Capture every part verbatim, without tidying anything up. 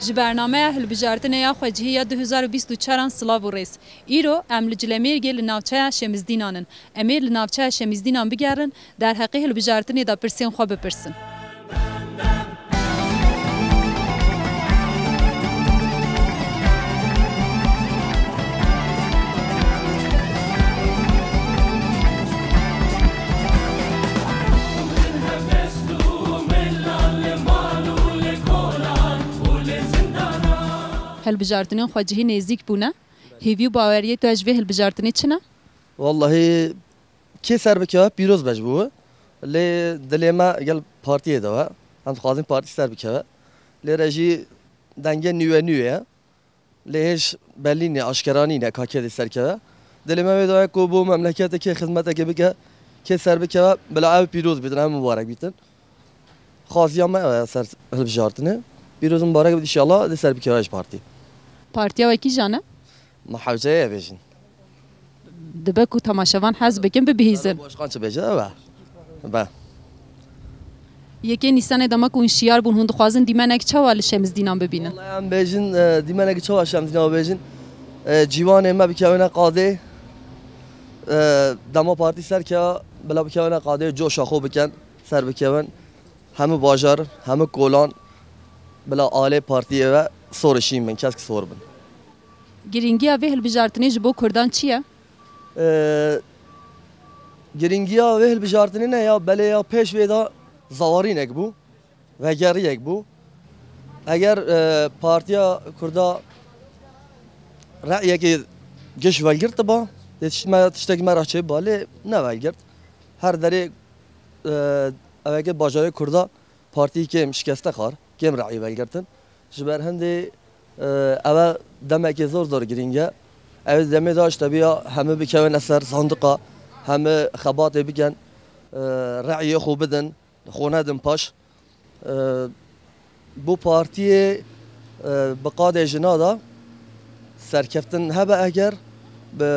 Ji bernameya hilbijartinê ya xwecihî ya du hezar û bîst û çaran silav û rêz. Îro em li Cilemêrgê li navçeya Şemizdînan in. Em ê li navçeya Şemizdînan bigerin, derheqê hilbijartinê de pirsên xwe bipirsin. Hilbijartinên xwecihî nêzîk bûne. Hêvî û baweriyê te ji vê hilbijartinê çi ne? Wallahî kê ser bikeve pîroz be ji bo we. Lê dilê me gel partiyê de we. Em dixwazin partî ser bikeve. Lê re jî denge nû ve nû ye. Lê hêj belî nîne, aşkera nîne ka kê dê ser keve. Dilê me wê de ye ku bo memleketê kê xizmetekê bike, kê ser bikeve, bila ew pîroz bîtin, ew mibarek bîtin. Xwaziya me ew e ser hilbijartinê. Pîroz mibarek bit, înşallah dê ser bikeve ji partî. Partiya we kîjan e? Me hewceyê bêjin. Dibe ku temaşevan hez bikin, bibihîzin. Başkan çi bêje, ew e. Be. Yekê Nîsanê dema ku hûn şiyar bûn, hûn dixwazin dîmenek çawa li Şemizdînan bibînin? Wallahî em bêjin, e, dîmenek çawa Şemizdînan bibêjin? E, ciwanê me bikevine qadê. E, dema partî ser keve, bila bikevine qadê, coşa xwe bikin, ser bikevin. Hemû bajar, hemû kolan, bila alê partiyê ve sor şîn bin, kesk sor bin. Girîngiya vê hilbijartinê ji bo Kurdan çi ye? Ee, girîngiya vê hilbijartinê ne ya, belê ya pêş vê de zawarînek bû, vegeriyek bû. Eger, e, Partiya Kurda reyekê giş velgirtiba, dê tişt me, tiştekî me re çêbiba, lê nevelgirt. Her derê, e, eveke bajarê Kurda partî kêm şikeste xwar, kêm reyî velgirtin. Ji ber hindê, e, ev demekê zor zor girîng e. Ew demê de ji tebiya hemû bikevine ser sandiqa, hemû xebatê bikin, e, reyê xwe bidin, xwe nedin paş. E, bo partiyê, e, bi qadê jina de serkeftin hebe eger, bi,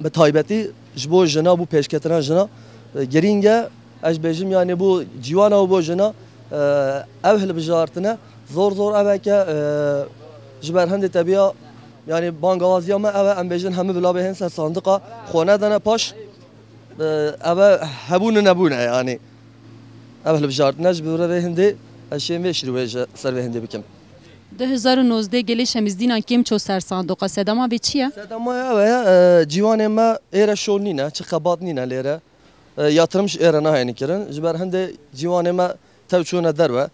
bi taybetî ji bo jina, bo pêşketina jina, e, girîng e. Ez bêjim, yanî bo ciwana û bo jina, e, ev hilbijartine zor zor eveke, e, ji ber hindê tebiya, yanî bangawaziya me ev e, em bêjin hemû bila bêhin ser sandiqa, xwe nedene paş, e, ev e hebûn û nebûn e, yanî. Ev hilbijartine ji bo vê hindê ez şêm vê şîrove ji ser vê hindê bikim. Du hezar û nozdeh gelê Şemîzdînan kêm ço ser sandoqa, sedema vê çi ye? Sedema ew e, e, ciwanê me êre şol nîne, çi xebat nîne lêre. E, yatirim ji êre nahêne kirin. Ji ber hindê ciwanê me tev çûne derve,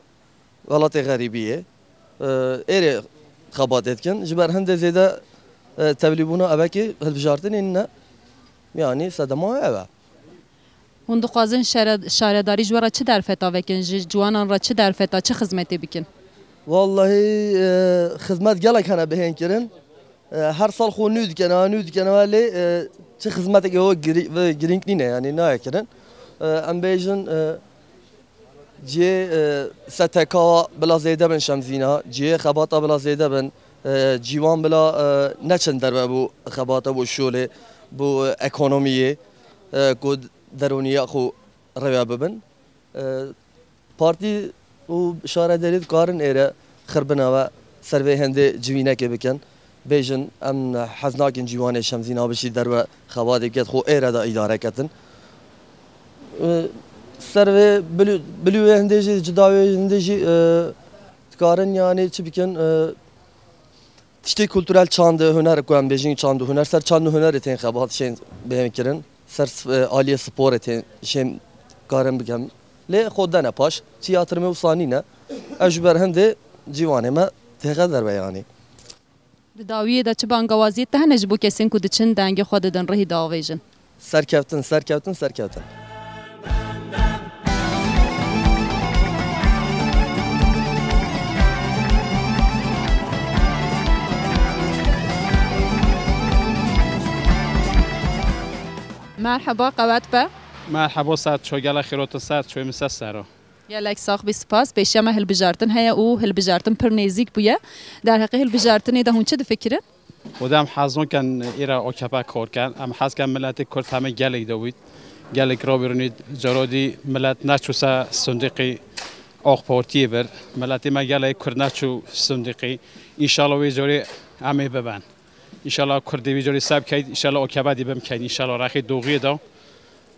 welatê xerîbiyê. E, êrê xebatê dikin. Ji ber hindê zêde, e, tevlîbûna evekê hilbijartinê nîne. Yanî sedema ew e. Hûn dixwazin şere-, şaredarî ji we re çi derfeta vekin, ji ciwanan re çi derfeta, çi xizmetê bikin? Wallahî, e, xizmet gelek hene bihên kirin. E, her sal xwe nû dikene, nû dikene, lê, e, çi xizmetekê we girî-, ve girîng nîne, yanî nayê kirin. E, em bêjin, e, cihê, e, S T K bila zêde bin Şemzîna, cihê xebata bila zêde bin, e, ciwan bila, e, neçin derve bo xebata, bo şolê, bo, e, ekonomiyê, e, ku derûniya xwe rêve bibin. E, partî û şaredarî dikarin êre xirbina ve ser vê hindê civînekê bikin. Bêjin, em hez nakin ciwanê Şemzîna bişî derve xebatê biket, xwe êre de îdare ketin. E, ser vê bilû-, bilû wê hindê jî, cida wê hindê jî, e, dikarin, yanî çi bikin, e, tiştê kulturel, çand û huner, ku em bêjin çand û huner, ser çand û hunerê tên xebat şên bihên kirin, ser sp-, e, aliyê sporê tên şên karin bikin. Lê xwe dene paş, çi yatirimê wisa nîne. Ev ji ber hindê ciwanê me têxe derve, yanî. Di dawiyê de çi bangawaziyê te hene ji bo kesên ku diçin dengê xwe didin rihî diavêjin? Serkeftin, serkeftin, serkeftin. Merheba, qewet be. Merheba, ser ço, gelek xêrotin ser ço, min ser sero. Gelek sax bî, spas. Pêşiya me hilbijartin heye û hilbijartin pir nêzîk bûye. Derheqê hilbijartinê de hûn çi difikirin? Û dem hezon ken îre O K P kor ken. Em hez ken miletê Kurd heme gelek de wît. Gelek robirunî carodî milet neçûse sundîqî AK Partiyê bir. Miletê me gelê Kurd neçû sindiqî. Înşallah wê carê em ê biben. Înşallah Kurdê wî carê ser bikeyt, înşallah O K P dî bimkeyt, înşallah rexê doxiyê de.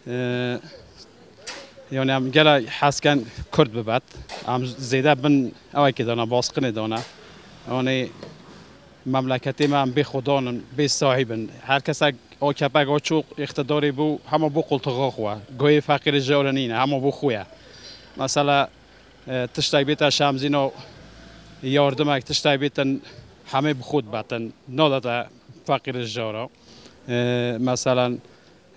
Ee, yani em gela hesken Kurd bibet. Em zêde bin ewekê dana, baskınê dana. Yani memleketê me em bê xudanin, bê sahibin. Her kesek A K P ga çok îqtidarê bû, hema bû qultuğa xwe. Goyê feqîrê jare nîne, hema bû xwe ye. Mesela, e, tiştek bête şemzîna yardimek, tiştek bêtin hemê bi xwe dibetin. Nadete feqîrê jara. E, meselen,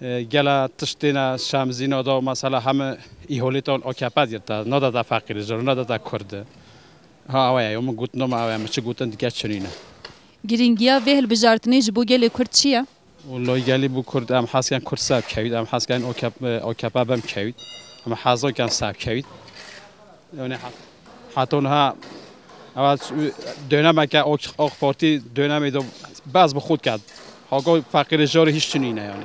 e, gela tiştêne şemzîna da, mesela heme îholêtan A K P girte. Nadete feqîrê jara, nadete Kurdi. Ha, ew ye, min gotin, ma ew ye, min çi gotin dike çi nîne. Girîngiya vê hilbijartinê ji bo gelê Kurd çi ye? Wellahî gelî bû Kurd, em hesken Kurd ser bikewît, em hesken O K P, O K P bim kewît. Em hezan ken ser bikewît. Yani hat-, haton ha, ewa dönemeke AK, AK Parti dönemê de baz bi xud ket. Hago feqîrê jari hiç çi nîne yani.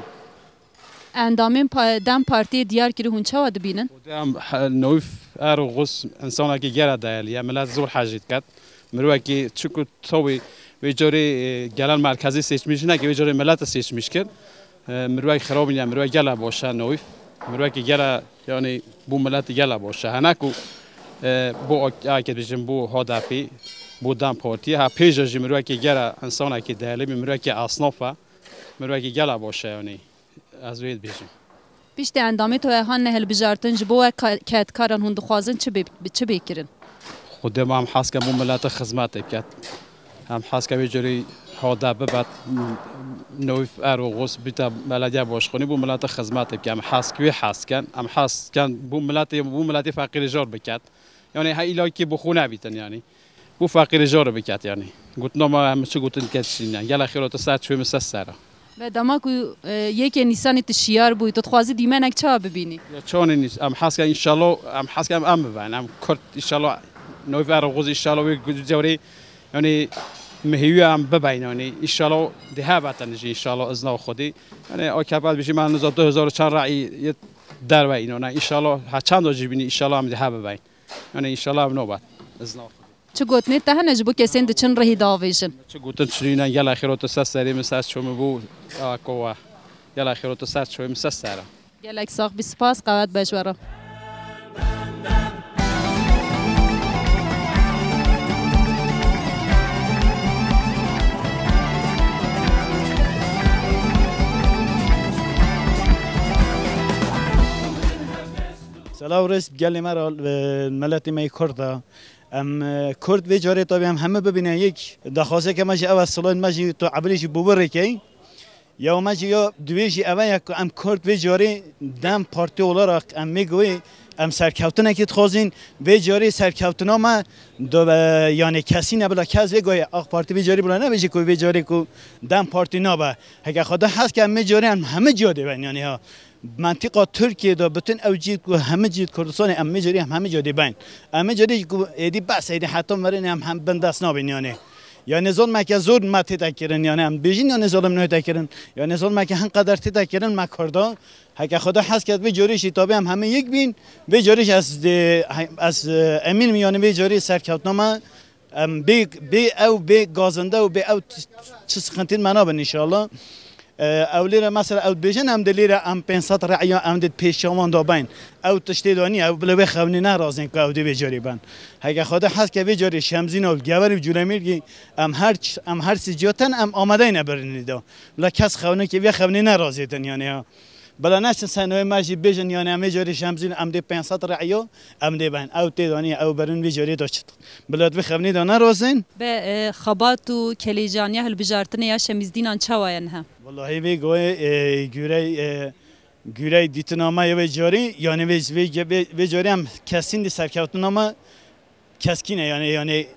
Endamên pa-, DEM Partiyê diyar kiri hûn çawa dibînin? DEM, he, Newîf Eroguz insanekî gera değerli ye. Millet zor hecî diket. Mirovekî çiku tawî vê carê, e, gelen merkezî seçmiş neke, vê carê millet seçmiş kir. E, mirovek xirab nîne, mirovek gela baş e Newîf. Mirovekî gela, yani, bû millet gela baş e. Hene ku, e, bû ak-, akê dibêjin, bû H D P, bû DEM Partiyê. Ha, pêja jî mirovekî gela insanekî değerli bî, mirovekî esnaf e. Mirovekî gela baş e, yani. Ez wê dibêjim. Piştî endamê to hatine hilbijartin, ji bo we ka-, kedkaran hûn dixwazin çi bê, çi bê kirin? Xwedê me em hez ken bo milete xizmetê biket. Em hez ken vê carî H D P bibet, Newîf Eroguz bîte belediye başkanî bo milete xizmetê biket. Em hez, wê hez ken, em hez ken bo miletê, bo miletê feqîrê jar biket. Yani he îlakî bi xwe nebîtin yani. Bo feqîrê jar biket yani. Gotina me em çi gotin diket çi nîne. Gela xêro tu ser çûyê min ser sera. Be dema ku, e, yekê Nîsanê tu şiyar bûyî, tu dixwazî dîmenek çawa bibînî? Ya çawa nî, em hez ken înşallah, em hez ken em, em bibeyn. Em Kurd înşallah, Newîf Eroguz înşallah wê gu-, cewrê, yani, min hêwî em bibeyn yani. Înşallah dê hev betin jî înşallah izna Xwedê. Yani A K P dibêjî me niza du hezar û çend rayî derve înona. Înşallah her çend jî bînî înşallah em dê hev bibeyn. Yani înşallah ev nobe. Izna Xwedê. Çi gotinê te hene ji bo kesên diçin rihî davêjin? Çi gotin çi nîne, gela xêro tu ser serê min ser çûyê min bû, ya kova. Gela xêro tu ser çûyê min ser sera. Gelek sax bî, spas, qewet be ji we re. Selav rêz gelê me re, e, miletê me yê Kurd e. Em, e, Kurd vê carê tabi em hemû bibîne yek. Daxwazeke me jî ew e, silayên me jî tu ebilî jî bi wir rêkey. Ya me jî ya divê jî ev e ya ku em Kurd vê carê DEM Partî olarak em vê guhê em serkeftinekê dixwazin. Vê carê serkeftina me do, e, yani kesî ne bila kes vê guhê AK Partî vê carê bila nebêje ku vê carê ku DEM Partî nabe. Heke Xweda hez ke em vê carê em hemû ciya dê ben yani ha. Mentiqa Tirkiyê de, bütün ew cî ku hemî cî Kurdistanê em mijarî em hemî cî dê beyn. Em mijarî ku êdî bes, êdî heta mirinê em hem bin dest nabin yani. Yani zolmeke zor me tête kirin yani em bêjin yani zolm ne tête kirin. Yani zolmeke hin qeder tête kirin me Kurda. Heke Xweda hez ket vê carî jî tabi em hemî yek bin. Vê carî jî ez dê, ez, e, emîn im yani vê carî serkeftina me. Em bê, bê ew, bê gazinde û bê ew t-, çi sıkıntı me nabin inşallah. E, ew lêre mesela ew dibêjin em di lêre em pênc sed re'ya em di pêşiya wan de beyn. Ew tiştê de nî, ew bila wê xewnî nerazên ku ew dê vê carî ben. Heke Xwedê hez ke vê carî Şemzîn û Gever û Cûlemîrgî em her ç-, em her sî ciya ten em amadeyne birinî de. Bila kes xewnekê vê xewnî nerazêtin yani ya. Bila neçin senewê me jî bêjin, yani em vê carî Şemzîn em dê pênc sed re'yo, em dê ben. Ew tê danî, ew berin vê carî de çit. Bila vê xevnî de nerozin. Be, e, xebat û kelêcaniya hilbijartinê ya Şemîzdînan çawa ye niha? Wallahî vê goyê, e, gurey, e, gurey dîtina me ya vê carî, yani vê, vê, vê, vê carî em kesîn dî serkeftina me keskîn e yani, yani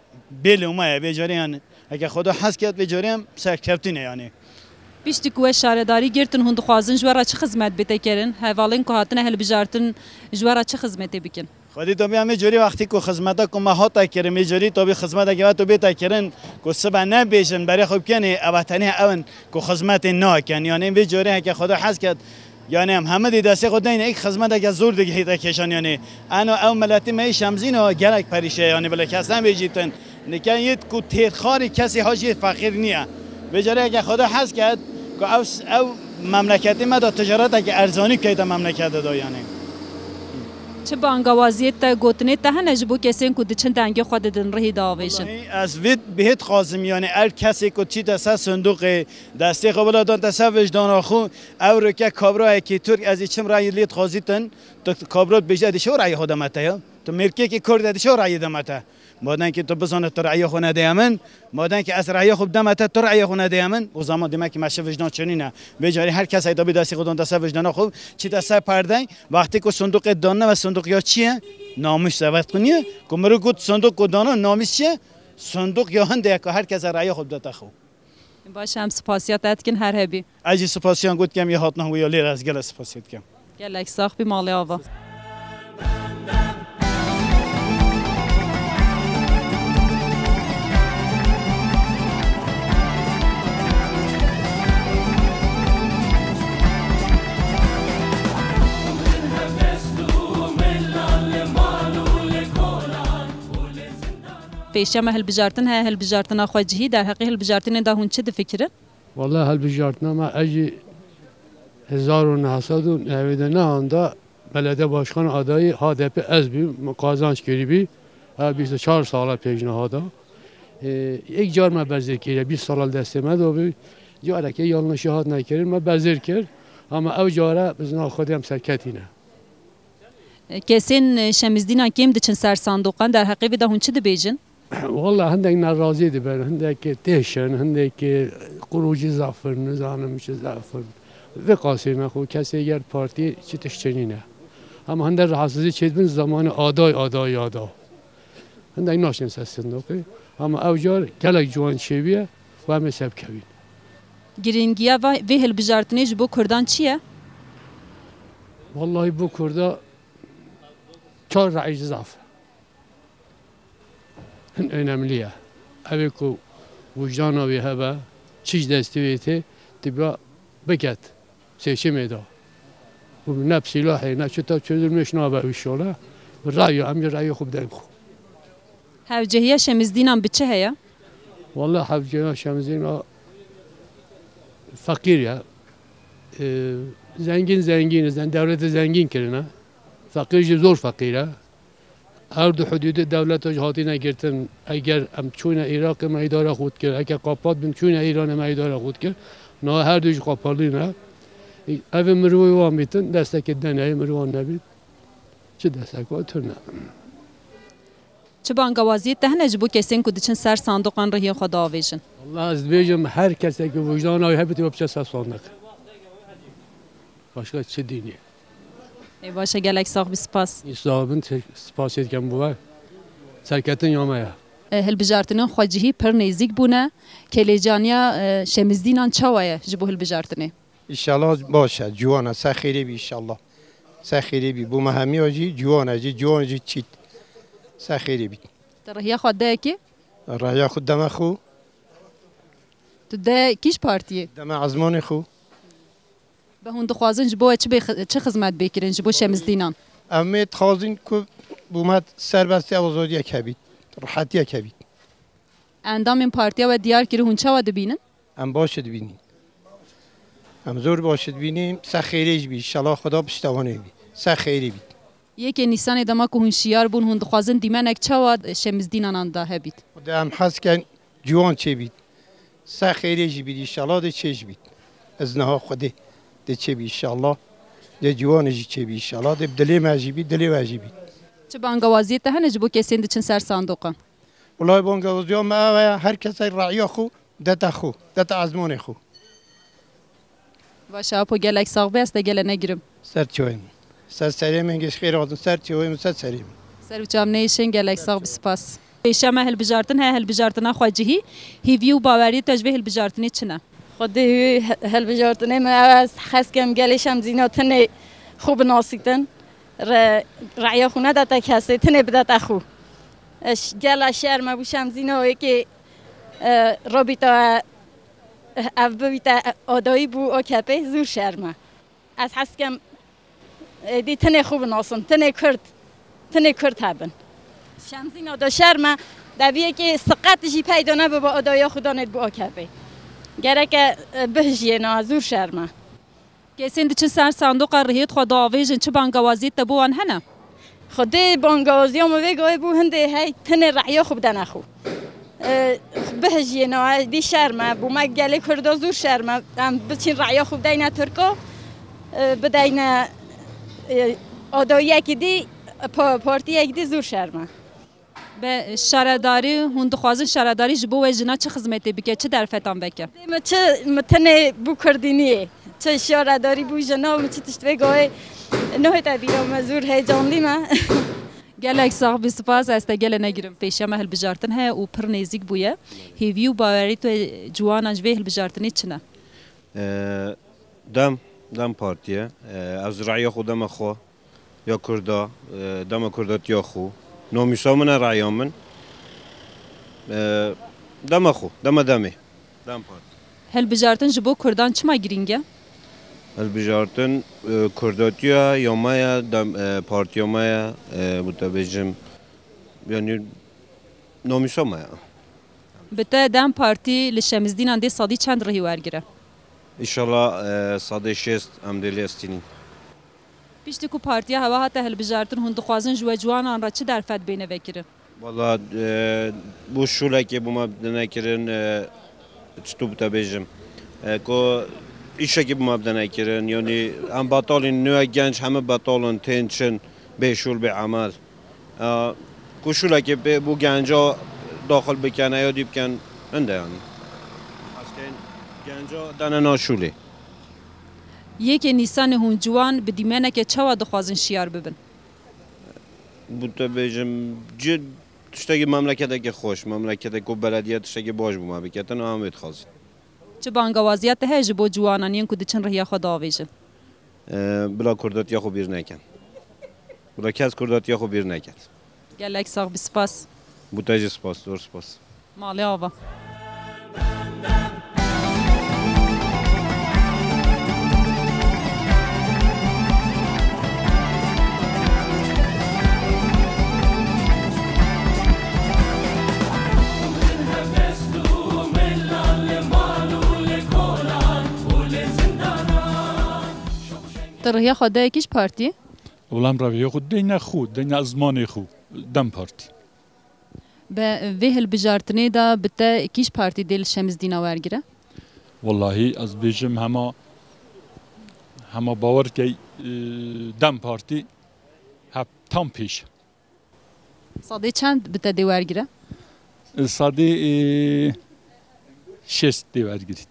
bê loma ye vê carî yani. Heke Xweda hez ket vê carî em serkeftin e yani. Piştî ku we şaredarî girtin, hûn dixwazin ji we re çi xizmet bête kirin? Hevalên ku hatine hilbijartin ji we re çi xizmetê bikin? Xwedî tabî em vê carî wextî ku xizmeta ku me hate kirin, vê carî tabî xizmeteke we tu bête kirin ku sibe nebêjin, berê xwe bikenê, ev tenê ew in ku xizmetê nakin. Yani vê carî heke Xweda hez ket, Yani em hemî dê destê xwe deyne, ek xizmeteke zor digihîte kêşan yani. Eno ew miletî me yê Şemzîno gelek perîşe yani, bile kes nebêjîtin. Nike yêt ku têrxarî kesê ha jê feqîr niye. Vê carê eke Xweda hez ket ku ew, ew memleketê me de ticareteke erzanî bikeyte memleketê de yani. Çi bangawaziyê te, gotinê te hene ji bo kesên ku diçin dengê xwe didin rihî de avêjin? Wellahî ez vê bihêt xwazim yani, ew kesê ku çîte ser sindoqê, destê xwe bila dante ser vijdana xwe, ew rike kabrayekî Tirk ez ê çim rayî lê dixwazîtin, tu kabra dibêje, ez dê çawa rayê xwe deme te ya? Tu mêrkekî Kurd, ez dê çawa rayê deme te? Madem ki tu bizane tu rayê xwe nedeye min, madem ki ez rayê xwe bideme te, tu rayê xwe nedeye min, o zaman demek ki me şi vijdan çinîne. Vê carî her kesek de bê destê xwe dante ser vijdana xwe, çîte ser perdey, wextê ku sindoqê danine ve sindoq ya çi ye? Namûs e, wextê ku niye? Ku mirov got sindoq ku dana, namûs çi ye? Sindoq ya hindê ye ku her kes rayê xwe bidete xwe. Baş, em spasiya te dikin, her hebî. Ez jî spasiyan got kem yê hatina wê ya lêre ez gelek spasiya dikim. Gelek sax bî malê ava. Pêşiya me hilbijartin heye, hilbijartina xwecihî, derheqê hilbijartinê de hûn çi difikirin? Wele hilbijartina me, ez jî hezar û neh sed û newêd û neh de belediye başkan adayî H D P ez bîm, min qazanç kirîbî. Ev bîst û çar sala pêş niha de. Ê, yek car me bezir kiriye, bîst sala destê me de bî. Carekê yanlişî hat nekirin, me bezir kir. Ama ew care bizna Xwedê em serketîne. Kesên, e, Şemîzdînan kêm diçin ser sandoqan, derheqê vê de hûn çi dibêjin? Walla hindek nerazî dibin, hindek têş in, hindek qurûcî zaf in, nizanim çi zaf in. Vê qasê me xwe kesê ger partî çi tişt çênîne. Ama hindek rahatsizî çêdibin zamanê aday, aday, ada. Hindek naşên ser sindoqê. Ama ew car gelek ciwan çêbûye û em ê sebkevîn. Girîngiya va-, vê hilbijartinê ji bo kurdan çi ye? Wallahî bo kurda çar rayî zaf e. Hin önemli ye. Ev ê ku wijdana wê hebe, çi ji destê wê tê, dibe biket seçimê de. Û ne bi silahê, ne çi ta çözülmüş nabe inşallah. Bi rayê, em jî rayê xwe bidin xwe. Hevcehiya Şemîzdînan bi çi heye? Walla hevcehiya Şemîzdîna feqîr ye. Ee, zengîn zengîn, zen-, dewlete zengîn kirine. Feqîr jî zor feqîr e. Her du hudûdê dewleta jî hatine girtin. Eger em çûne Iraqê me îdara xwe dikir, eke qapat bin çûne Îranê me îdara xwe dikir. Niha her du jî qapalî ne. Ev ê mirovê wan bîtin, destekê deneyê mirovan nebît. Çi destek wa tune. Çi bangawaziyê te hene ji bo kesên ku diçin ser sandoqan rihiyê xwe diavêjin? Wallahî ez dibêjim her kesek ku wijdana wî hebitî we biçe ser sandiq. Başka çi dînî? Ê, baş e, gelek sax bî, spas. Îsa bin te-, spasê dikim bo we. Serketiniya me ye. E, hilbijartinên xwecihî pir nêzîk bûne. Kêlêcaniya, e, Şemîzdînan çawa ye ji bo hilbijartinê? Înşallah baş e, ciwan e, ser xêrê bî înşallah. Ser xêrê bî. Bo me hemiya jî ciwan e, jî ciwan jî çît. Ser xêrê bî. Te rihiya xwe dayekê? Rihiya xwe deme xwe. Tu de kîj partiyê? Deme ezmanê xwe. Be hûn dixwazin ji bo we çi bê xi-, çi xizmet bê kirin ji bo Şemîzdînan? Em ê dixwazin ku bo me serbestî ew azadiyek hebît, rehetiyek hebît. Endamên partiya we diyar kir, hûn çawa dibînin? Em baş dibînin. Em zor baş dibînin. Ser xêrê jî bî. Înşallah Xweda piştewanê bî. Ser xêrê bî. Yekê Nîsanê dema ku hûn şiyar bûn, hûn dixwazin dîmenek çawa Şemîzdînanan de hebît? Xwedê em hez ken ciwan çêbît. Ser xêrê jî bît, înşallah dê çê jî bît. Ez niha Xwedê dê çêbî înşallah. Dê ciwanê jî çêbî înşallah. Dê bi dilê me jî bît, dilê we jî bît. Çi bangawaziyê te hene ji bo kesên diçin ser sandoqan? Wulay bangewaziya me ew e, her kesek re'ya xwe dete xwe, dete ezmanê xwe. Baş e, Apo, gelek sax be, ez te gele negirim. Ser çawa ye min. Ser serê min, geş xêr hatin, ser çawa ye min, ser serê min. Ser û çav neyşên, gelek sax be, spas. Pêşiya me hilbijartin heye, hilbijartina xwecihî. Hîvî û baweriyê te ji vê hilbijartinê çi ne? Xwedê hîvî he-, hilbijartinê min ew e, ez hez kem gelê Şemzîna tinê xwe binasîtin. Re-, re'ya xwe nedete kesê, tinê bidete xwe. Eş, gela şerm e bo Şemzîna, wekî, e, rabîta, e, ev bibîte, e, adayî bo A K P, zor şerm e. Ez hez dikim, êdî tenê xwe binasin, tenê Kurd, tenê Kurd hebin. Şemzîna da şerm e, deviyekê siqet jî peyda nebibe, adaya xwe danê bo A K P. Gereke, e, bihijiyê na, zûr şerm e. Kesên diçin ser sandoqa rihêt xwe diavêjin, çi bangawaziyê te bo wan hene? Xwedê bangawaziya min vê gavê bû hindê hey tenê re'ya xwe bidene xwe. E, bihijiyê na, êdî şerm e, bo me gelê Kurda zûr şerm e. Em biçin re'ya xwe bideyne Tirka, e, bideyne, e, adayiyekî dî, pa-, partiyekî dî zûr şerm e. Be şaredarî, hûn dixwazin şaredarî ji bo we jina çi xizmetê bike, çi derfetan veke? Min çi, min tenê bû kurdîniyê. Çi şaredarî bû jina, min çi tişt vê gavê nehête bîra me, zûr heyecanlî me. Gelek sax bî, spas, ez te gelê negirim. Pêşiya me hilbijartin heye û pir nêzîk bûye. Hêvî û bawerî tu ciwanan ji vê hilbijartinê çi ne? Ee, dem, dem partiye. Ee, ez raya xwe deme xwe. Ya Kurda, e, dema Kurdatiya xwe. Namûsa min e, raya min. E, dema xwe, dema demê. Dem Partî. Hilbijartin ji bo Kurdan çima girîng e? Hilbijartin, e, Kurdatiya ya me ye, dem, e, partiya me ye, e, bû te bêjim, yanî namûsa me ye. Bi te dem Partî li Şemzdînan dê sedî çend rihî wergire? Înşallah, e, sedê şêst em dê lê estînin. Piştî ku partiya hewe hate hilbijartin, hûn dixwazin ji we ciwanan re çi derfet bêne vekirin? Wala, e, bû şûlekê bû me bidine kirin, e, çi tu bite bêjim, e, ku îşekî bû me bidine kirin, yanî em betalîn, nûye genc heme betalin, tên çin, bê şûl, bê emel. E, ku şûlekê pê bû genca daxil bikene ya dî bikin, hinde yanî. Eskên genca dene na şûlê. Yekê Nîsanê hûn ciwan bi dîmeneke çawa dixwazin şiyar bibin? Bû te bêjim, ci tiştekî memleketeke xweş, memleketeke ku belediye tiştekî baş bû me biketin, em wê dixwazin. Çi bangawaziya te heye ji bo ciwanan yên ku diçin rihiya xwe diavêjin? Ee, bila kurdatiya xwe bîr nekin. Bila kes kurdatiya xwe bîr neket. Gelek sax bî, spas. Bû te jî spas, zor spas. Malê ava. Tu rihiya xwe daye kîj partî? Wela em reviyê xwe deyne xwe, deyne zimanê xwe, dem partî. Bi vê hilbijartinê de bi te kîj partî dê li Şemzdîna wergire? Wellahî ez bêjim hema, hema bawer key, e, dem partî hep tam pêş. Sedê çend bi te dê wergire? E, sedê, e, şêst dê wergirît.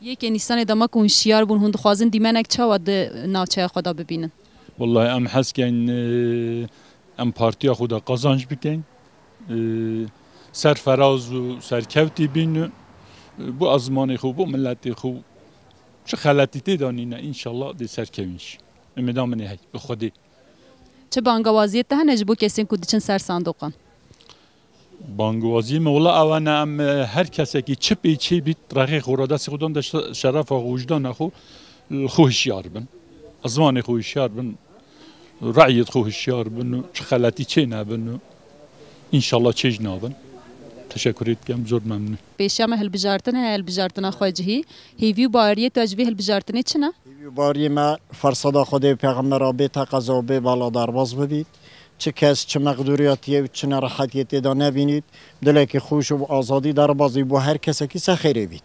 Yekê Nîsanê dema ku hûn şiyar bûn, hûn dixwazin dîmenek çawa di navçeya xwe de bibînin? Wellahî em hez keyn, e, em partiya xwe de qazanc bikeyn. E, serferaz û serkevtî bîn. E, bo ezmanê xwe, bo miletê xwe, çi xeletî tê de nîne, înşallah dê serkevin jî. Umêda min ê hey, bi Xwedê. Çi bangawaziyê te hene ji bo kesên ku diçin ser sandoqan? Bangawaziyê me wela ew e ne, em, e, her kesekî çi pê çê bît, rexê xwe re destê xwe dan de şe-, şerefa xwe, wijdana xwe, xwe hişyar bin. Zimanê xwe hişyar bin, reyê xwe hişyar bin û çi xeletî çê nebin û înşallah çê jî nabin. Teşekkürê dikim, zor memnun. Pêşiya me hilbijartin heye, hilbijartina xwecihî. Hêvî û baweriyê te ji vê hilbijartinê çi ne? Hêvî û bariyê me fersada Xwedê û Pêxembera bê teqeza û bê bala derbas bibît. Çi kes, çi mexdûriyetiyê û çi nerehetiyê tê de nebînît. Dilekî xweş û bi azadî derbas bî, bo her kesekî ser xêrê bît.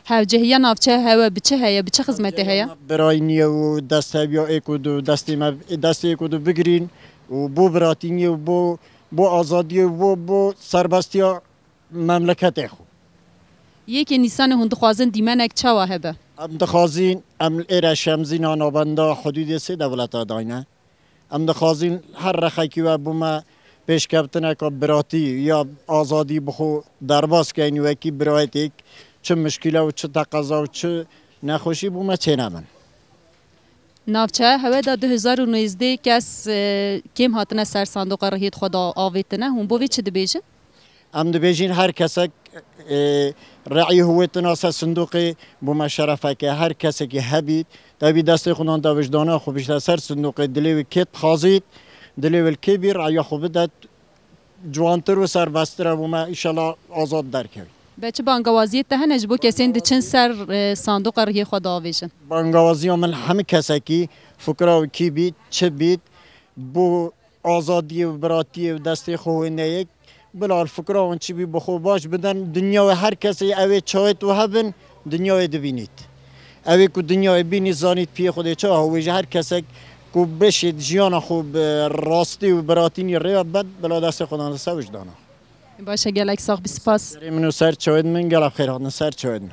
Hevcehiya navçeya hewe bi çi heye, bi çi xizmetê heye? Birayî niye û dest heviya êk û du, destê me, destê êk û du bigirîn û bo biratîniyê û bo, bo azadiyê û bo, bo serbestiya memleketê xwe. Yekê Nîsanê hûn dixwazin dîmenek çawa hebe? Em dixwazin, em li êre Şemzîna navenda hudûdê sê dewleta dayne. Em dixwazin her rexekî we bo me pêşkeftineka biratî ya azadî bi xwe derbas keyn, wekî birayetêk çi mişkîle û çi teqeza û çi nexweşî bo me çênebin. Navçeya hewe de du hezar û nêzdeh kes, e, kêm hatine ser sandoqa rihêt xwe de avêtine. Hûn bo vê çi dibêjin? Em dibêjin her kesek Ê, re'yê hûwê tuna ser sindoqê bo me şerefeke, her kesekî hebît, tevî destê xwe dan te wijdana xwe bişte ser sindoqê, dilê wî kêt xazît, dilê wî kê bî, re'ya xwe bide, ciwantir û serbesttir e bo me, înşallah azad derkevî. Be çi bangawaziyê te hene ji bo kesên diçin ser, e, sandoqa rihê xwe diavêjin? Bangawaziya min hemî kesekî, fikra wî kî bît, çi bît, bo azadiyê û biratiyê û destê xwe wê neyek, bila fikra wan çi bî bi xwe baş bidin, dinyayê her kesê ew ê çawêt û hebin, dinyayê dibînît. Ew ê ku dinyayê bînît, zanît piyê xwe dê çawa hewê ji her kesek ku beşê jiyana xwe bi rastî û biratînî rê bed, bila destê xwe dan ser wijdana. Baş e, gelek sax bî, spas. Serê min û ser çawên min, gelek xêr hatin ser çawên min.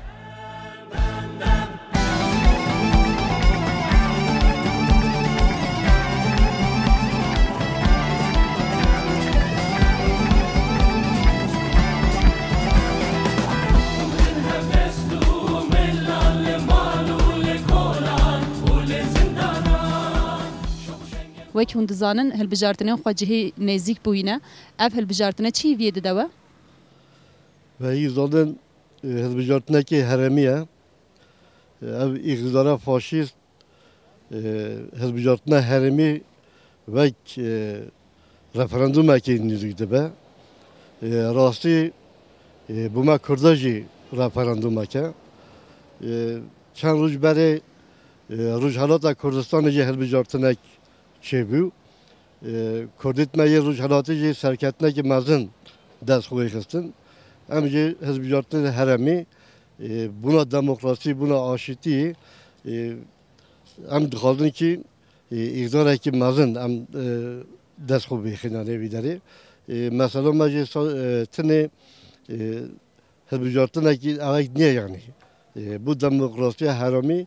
Wek hûn dizanin, hilbijartinên xwe cihê nêzîk bûyîne. Ev hilbijartine çi hîviyê dide we? Wekî zanin, e, hilbijartinekê herêmî ye. E, ev îqtidara faşîst, e, hilbijartina herêmî wek, e, referandumekê nêzîk dibe. E, rastî, e, bo me Kurda jî referandumek e. E, çend roj berê, e, Rojhelata Kurdistanê jî hilbijartinek çêbû. E, Kurdêt me yê Rojhelatê jî serketinekî mezin dest xwe xistin. Em jî hilbijartinên herêmî, e, bûna demokrasî, bûna aşîtî, e, em dixwazin kî, e, îqdarekî mezin em, e, dest xwe bixîne nê vî derê. E, mesela me jî sa-, e, tinê, e, hilbijartinekî ewek niye yanî. E, bu demokrasiya herêmî,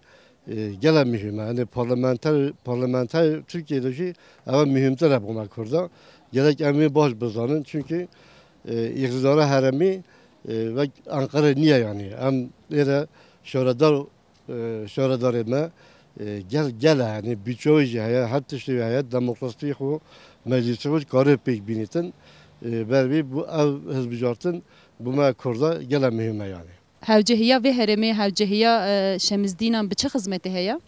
e, gele muhîm e. Yanî parlamenter, parlamenter Tirkiyeyê de jî ew muhîmtir e bo me Kurda. Gerek em wê baş bizanin. Çunkî, e, îqtidara herêmî, e, wek Ankara niye yanî. Em êre şaredar, e, şaredarê me, e, gel, gel e, yanî bîçoyê jî heye, her tiştê wî heye, demokrasî xwe, meclisê xwe kare pêk bînîtin. E, ber vî bu ev hilbijartin bo me Kurda gele muhîm e yanî. Hewcehiya vê herêmê, hewcehiya, e, Şemsdînan bi çi xizmetê heye?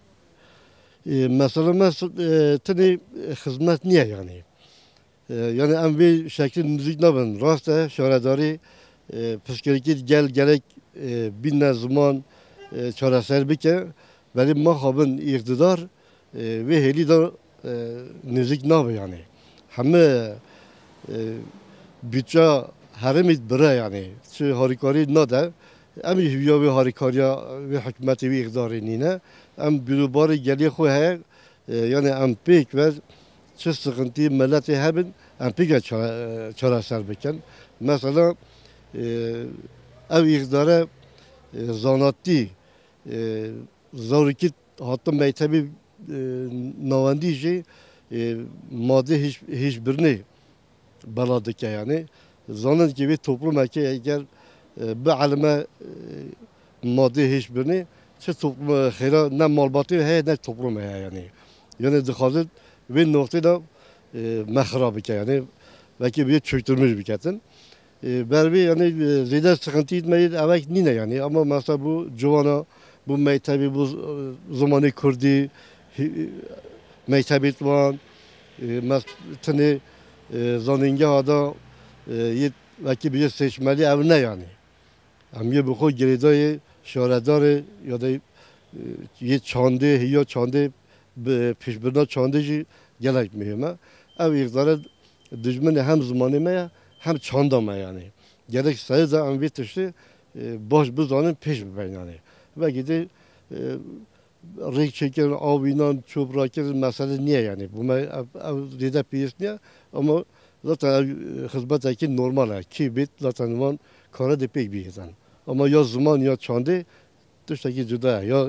E, mesela me s-, e, tinê xizmet niye yanî. E, yanî em vê şeklî nêzîk nabin. Rast e, şaredarî, e, pirsgirêkî gel gerek, e, bîne ziman, e, çareser bike. Belê maxabin îqtidar, e, vê hêlî de, e, nêzîk nabe yanî. Heme, e, budca herêmî bire yanî. Çi harîkarî nade. Em jî hîviya vê harîkariya vê hikûmetê, vê îqdarê nîne. Em bîrobarê gelê xwe heye, e, yanî em pêk ve çi sixintî miletê hebin, em pêk ve ça-, e, çareser bikin. Mesela, e, ev îqdare, e, zanatî, e, zarokî hatin mektebî, e, navendî jî, e, madê hîş-, hîşbirinê bela dike yanî. Zanin ki vê toplumekê eger, e, bielime, e, madê hîşbirinê, çi toplum xêra ne malbatê heye ne toplum heye yanî. Yanî dixwazin vê noqtê de, e, me xira bike yanî. Belkî vê çöktürmüş biketin. E, ber vê, yanî, e, zêde sıkıntı etmeyi ewek nîne, yanî. Ama mesela bu civana, bu mektebî, bu, e, zimanê kurdî, hi-, mektebê wan, e, mes-, tinê, e, zanîngeha da, e, yê, belkî bêje seçmelî ev ne, yanî. Em yê bi xwe girêdayê şaredarê ya da, e, yê çandê, hiya çandê, bi pêşbirina çandê jî gelek muhîm e. Ev îqdare dijminê hem zimanê me ye, hem çanda me yanî. Gerek serê de em vê tiştê, e, baş bizanin, pêş bibin yanî. Vekî dê, e, rêk çêkirin, avînan, çop rakirin mesele niye yanî. Bo me ev, ev zêde pêwîst niye. Ama zaten ev, e, xizmetekî normal e. Kî bêt zaten wan kare dê pêk bihêzin. Ama ya ziman ya çandê tiştekî cuda ye. Ya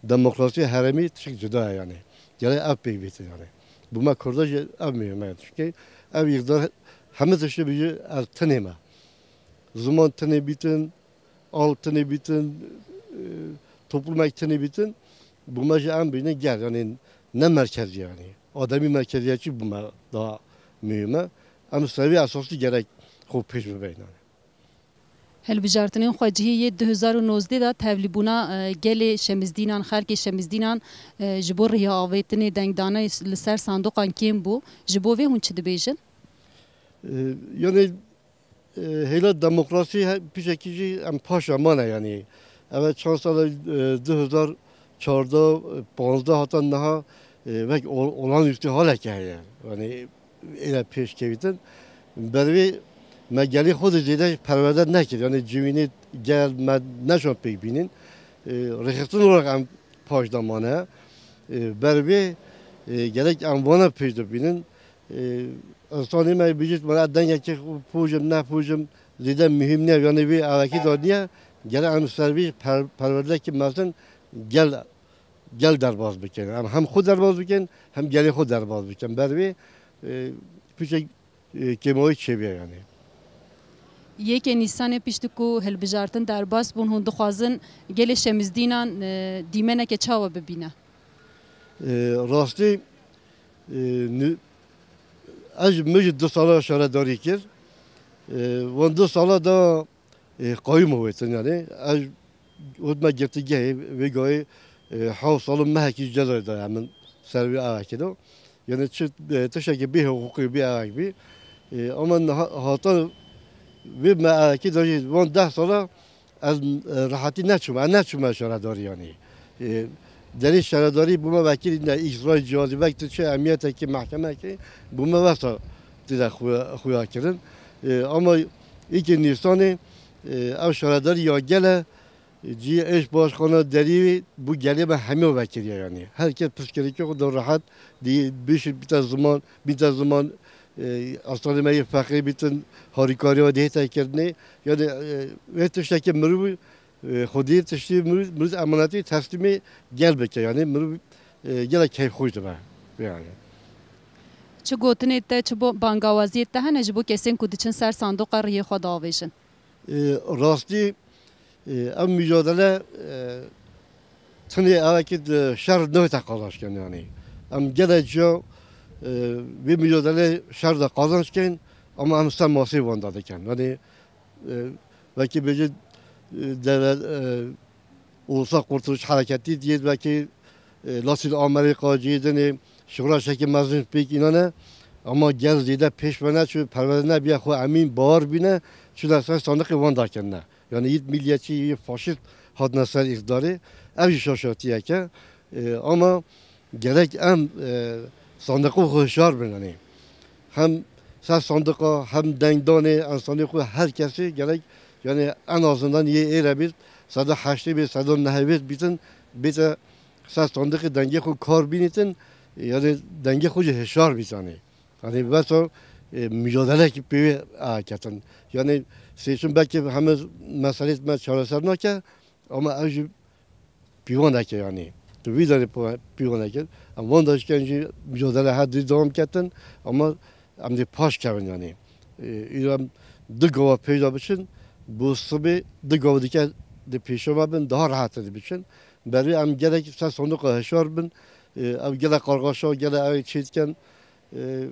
demokrasî herêmî tiştek cuda ye yanî. Gerek ev pêk bîtin yanî. Bo me Kurda jî ev muhîm e. Çunkî ev îqdar heme tiştê bêje ez tinê me. Ziman tinê bîtin, al tinê bîtin, e, toplumek tinê bîtin, bo me jî em bîne gel, yanî ne merkezî yanî. Ademî merkeziyetçî bo me daha muhîm e. Em ser vê esasî gerek xwe pêş bibeynin. Hilbijartinên xwecihî yê du hezar û nozdeh de tevlîbûna, e, gelê Şemizdînan, xelkê Şemizdînan, e, ji bo riya avêtinê dengdanê li ser sandoqan kêm bû. Ji bo vê hûn çi dibêjin? E, yanî, e, hêla demokrasî he-, pişekî jî em paşa mane yanî. Ev çend sal e, du hezar çardeh, panzdeh hata niha, e, wek ol-, olağanüstü haleke heye. Yanî, êre pêş kevîtin. Bervê me gelê xwe de zêde perwerde nekir. Yanî civînê gel me neşan pêk bînin. E, rêxistin olarak em paş de mane. E, bervê, e, gerek em vana pêş de bînin. E, insanê me bijît, me dengekî pûjim, ne pûjim, zêde muhîm niye. Yanî vê evekî de niye. Gerek em ser vî per-, perwerdekî mezin gel gel derbas bikin. Em hem xwe derbas bikin, hem gelê xwe derbas bikin. Ber vê, e, piçek, e, kêmayî çêbûye yanî. Yekê Nîsanê piştî ku hilbijartin derbas bûn, hûn dixwazin gelê Şemizdînan, e, dîmeneke çawa bibîne? E, rastî, e, ni-, ez, min jî du sala şaredarî kir. E, wan du sala da e, qayûm avêtin yanî. Ez got me girtîgehê, vê gayê, e, hewt sal û mehekî cezayê daye min ser vê evekê de. Yanî çi, e, tiştekî bê hiqûqî, bê evek bî. E, ama niha-, hatan vê me evekê de jî van deh sala ez, e, rehetî neçûme, ez neçûme şaredarî yanî. E, derê şaredarî bû me vekirî ne îcrayê cihazî, vek tu çi emniyetekî, mehkemekî bû me wesa tê de xuya, xuya kirin. E, ama Yekê Nîsanê, e, ev şaredarî ya gel e, cî eş başkana derî bû gelê me hemî vekiriye yanî. Her kes pirsgirêkê xwe da rehet, dî bişî bîte ziman, bîte ziman, e, aslanê me yê feqîr bîtin, harîkariya dihête kirinê. Yanî, e, vê tiştekê mirov, e, xwedî tiştî mirov, mirov emanetî teslîmê gel bike. Yanî mirov, e, gelek keyfxweş dibe. Yanî. Çi gotinê te, çi bo bangawaziyê te hene ji bo kesên ku diçin ser sandoqa riyê xwe diavêjin? E, rastî, e, ev mujadele, e, tenê evekî di şer nehête qazanç kin yanî. Em gelek ciya, e, vê mujadele şer de qazanç kin, ama em ser masê wan de dikin. Yanî, e, wekî bêjî, e, deve-, e, Ulusal Kurtuluş Hareketî diyê wekî, e, Latin Amerika cihê dinê şoreşekî mezin pêk înane. Ama gel zêde pêş ve neçû, perwerde nebiye xwe emîn, bawer bîne, çûne ser sandiqê wan dakirine. Yanî yît milliyetçî, yît faşîst hatine ser îqtidarê. Ev jî şaşatiyek e. E, ama gerek em, e, sandiqê xwe hişyar bin, yanî. Hem ser sandiqa, hem dengdanê, ensanê xwe her kesê gerek, yanî en azından yê êre bît, seda heştê bê, seda nehê bê bîtin, bête ser sandiqê dengê xwe kar bînîtin, yanî dengê xwe jî hişyar bît, yanî. Yanî wesa, e, mujadele ki pê wê aketin. Yanî seçim belkî heme meselê me çareser nake, ama ev jî pîvaneke yanî. Tu vî derê pî-, pîvaneke. Em van daşken jî mujadele her dî dewam ketin, ama em dê paş kevin yanî. E, îro em du gava pêş de biçin, bo sibê du gava dike di pêşe me bin, daha rehet dê biçin. Berê em gelek ser sandiqa hişyar bin. E, ev gelek qargaşa, gelek ew çê dikin. E,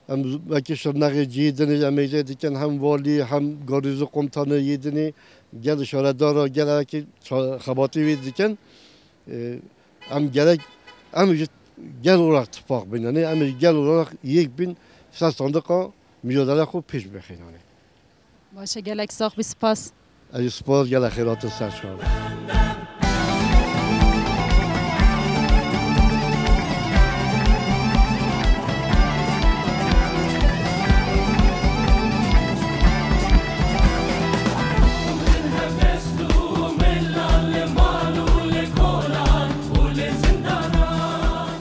em wekî şirnexê cihê dinê em êzê dikin, hem valî, hem garnîzon komutanê yê dinê, gel şaredara, gel ewekî ça-, xebatê wê dikin. E, em gerek, em ji gel olarak tifaq bin, yanî em ji gel olarak yek bin, ser sandiqa mujadele xwe pêş bixin, yanî. Baş e, gelek sax bî, spas. Ez jî spas, gelek xêratin ser çav.